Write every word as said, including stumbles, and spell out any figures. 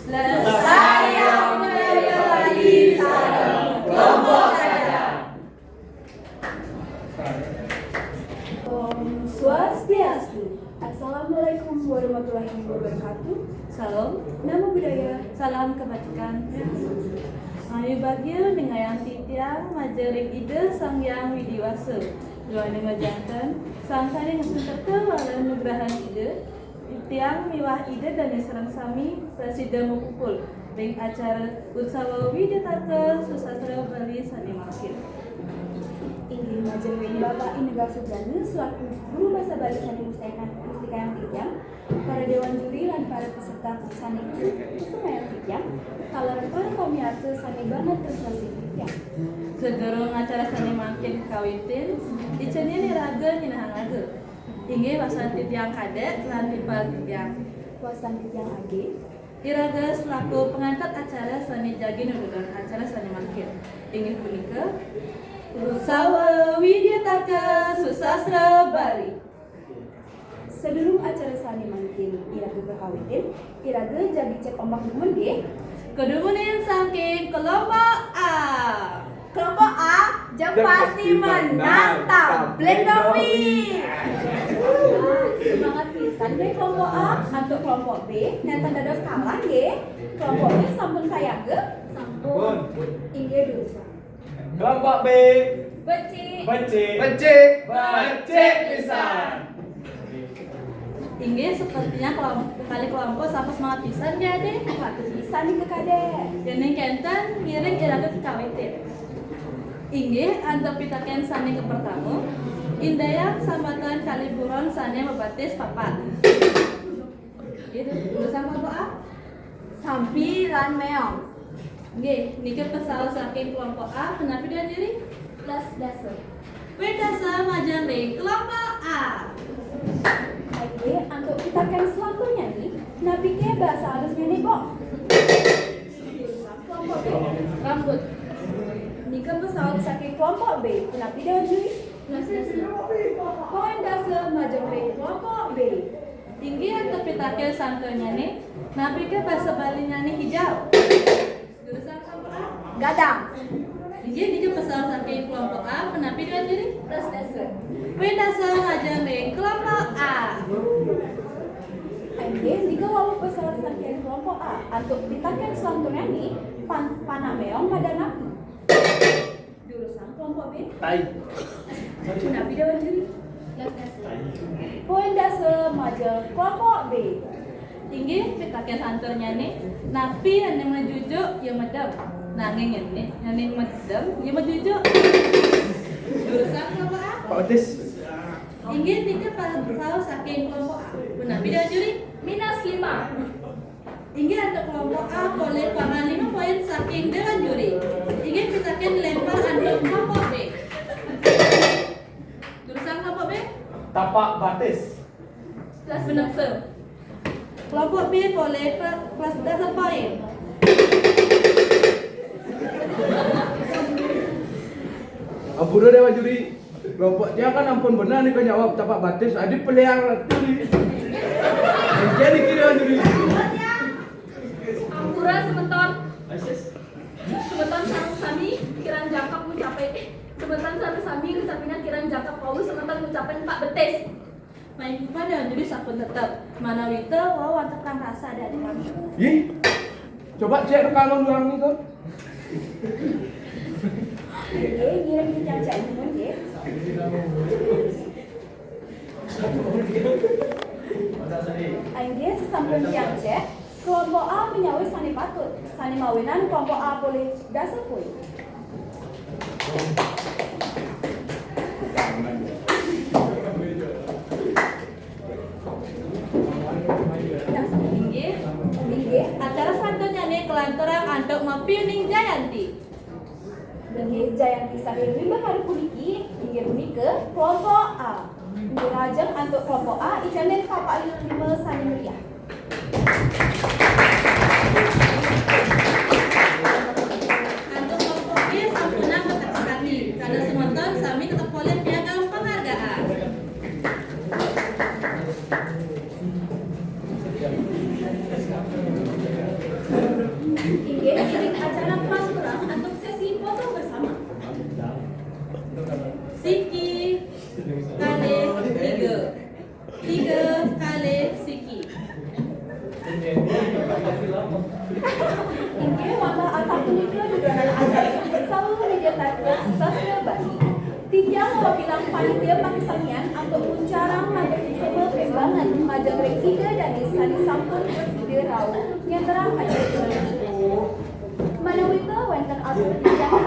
Lestariang budaya Bali sareng kelompok adat. Om Swastiastu. Assalamualaikum warahmatullahi wabarakatuh. Salam. Namo Buddhaya. Salam kebajikan. Ayu bagia ningayang titiang majeng ring Ida Sang Hyang Widi Wasa. Duaning majanten, sangkaning asung kerta wara nugrahan Ida, titiang miwah Ida dane sareng sami prasida mapupul ring acara Utsawa Widyataka Susastra Bali sane mangkin. Inggih majeng ring Bapak Indra Subrana selaku guru basa Bali sane mustikayang, mustikayang titiang, para dewan juri lan para peserta sane kusum-, kusumayang titiang, taler para pamiarsa sane banget tresna ring titiang. Sadurung acara sane mangkin kawitin, icenyen iraga nyinahang raga. Inggih wastan titiang kadek lan timpal titiang. Wastan titiang ageng. Iraga selaku pangantar acara sane jagi nuduhang acara sane mangkin. Inggih punika, Utsawa Widyataka Susastra Bali. Sadurung acara sane mangkin iraga kakawitin, iraga jagi cek ombak dumun nggih. Kadumunin saking kelompok A. Kelompok A, ja pasti menang, tableg dong, Wi. Wah, semangat pisan deh kelompok A. Antuk kelompok B, nenten dados kalah nggih. Kelompok B sampun sayaga? Sampun. Inggih, durusang. Kelompok B. Becik. Becik. Becik. Becik pisan. Inggih, sepertinya kelom-, kalih kelompok sampun semangat pisan, nggih, Ade? Patut pisan nika, Kadek. Yening kenten, ngiring iraga kakawitin. Inggih, antuk pitaken sane kapertama, indayang sambatan kalih buron sane mabatis papat. Nggih, durusang kelompok A. Sampi lan meong. Nggih, nika pasaut saking kelompok A, punapi Dewan Juri? Plus dasa. Ping dasa majeng ring kelompok A. Inggih, antuk pitaken selanturnya nih, napi ke basa halusnya nih, Bok? Kelompok B. Rambut. Nika pasaut saking kelompok B, punapi Dewan Juri? Plus dasa. Poin dasa majeng ring kelompok B. Inggih, antuk pitaken selanturnya nih, napi ke basa Balinya nih hijau? Durusang kelompok A. Gadang. Inggih, nika pasaut saking kelompok A, punapi Dewan Juri? Plus dasa. Ping dasa majeng ring kelompok A. Inggih, nika wau pasaut saking kelompok A. Antuk pitaken selanturnya nih, pan-, panak meong madan api? Durusang kelompok B. Tai. Punapi Dewan Juri? Poin dasa majeng kelompok B. Inggih, pitaken selanturnya nih, napi ane majujuk ya medem. Nanging ane, ane medem ya majujuk. Durusang kelompok A. Pak Otis. Inggih, nika pasaut saking kelompok A. Punapi Dewan Juri? Minus lima. Inggih, antuk kelompok A polih pangan lima poin saking Dewan Juri. Inggih, pitaken lempar antuk kelompok B. Durusang kelompok B? Tapak batis. Plus dasa. Kelompok B polih pl-, plus dasa poin. Ampura, Dewan Juri. Kelompok tiang kan ampun bener nika nyawab tapak batis, adi peliar tu di. Encen niki, Dewan Juri. Ampura semeton. Semeton sareng sami kirang jangkep ngucape. Semeton sareng sami ngucapina kirang jangkep wau semeton ngucapin pak betis. Main kupada Dewan Juri sampun tetep. Manawita wau wantep kang rasa ada-ada kami. Yih. Coba cek rekaman ulang nih, Kak. Nggih, ngiring titiang cek dumun, nggih. Inggih, sasampun tiang cek, kelompok A menyawis sane patut, sane mawinan kelompok A polih dasa poin. Inggih, inggih. Acara selanturnya nih kalanturang antuk mapiuning Jayanti. Inggih, Jayanti saking rimba hari puniki, inggih punika kelompok A. Inggih, lajeng antuk kelompok A, icenin tapak lima sane meriah. Antuk kelompok B sampunang katekepati, kada semeton sami tetep polih piagam penghargaan. Panitia pangisamian antuk nguncarang matur suksma pembangan majeng ring Ida Dané sané sampun prasida rauh ngenterang acara. Manawita wénten atur titiang